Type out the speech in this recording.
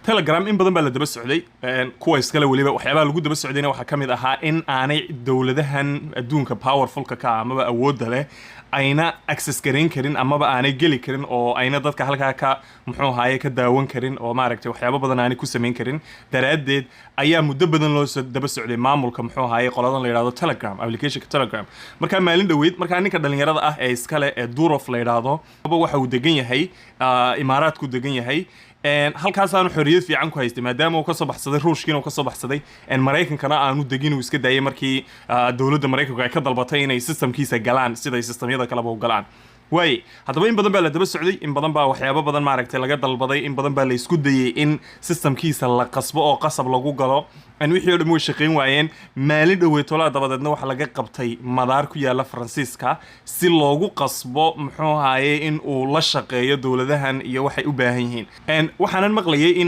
Telegram in badan baa la daba socday, kuwa iskale weliba. Waxyaabaha lagu daba socdayna waxaa ka mid ahaa in aanay dowladahan adduunka powerfulka ka ah amaba awoodda leh ayna access garayn karin amaba aanay geli karin, oo ayna dadka halkaa ka, muxuu ahaaye, ka daawan karin, oo maaragtay, waxyaabo badan aanay ku samayn karin. Daraaddeed ayaa muddo badan loo daba socday maamulka, muxuu ahaaye, qoladan la yidhahdo Telegram, applicationka Telegram. Markaa maalin dhoweyd markaa ninka dhalinyarada ah ee iskale ee Durov la yidhaahdo waxa uu degan yahay Imaaraadku degan yahay. Halkaasaanu xorriyad fiican ku haystay, maadaama uu kasoo baxsaday Ruushkiina uu kasoo baxsaday, Maraykankana aanu degin, uu iska daayay markii dowladda Maraykanku ay ka dalbatay inay systemkiisa galaan siday systemyada kaleba u galaan. Waaye, haddaba in badan baa la daba socday, in badan baa waxyaabo badan, maaragtay, laga dalbaday, in badan baa la isku dayay in systemkiisa la qasbo oo qasab lagu galo. An wixii oo dhan way shaqayn waayeen. Maalin dhoweytolaa dabadeedna waxaa laga qabtay madaar ku yaala Faransiiska si loogu qasbo, muxuu ahaaye, in uu la shaqeeyo dowladahan iyo waxay u baahan yihiin. Waxaanan maqlayay in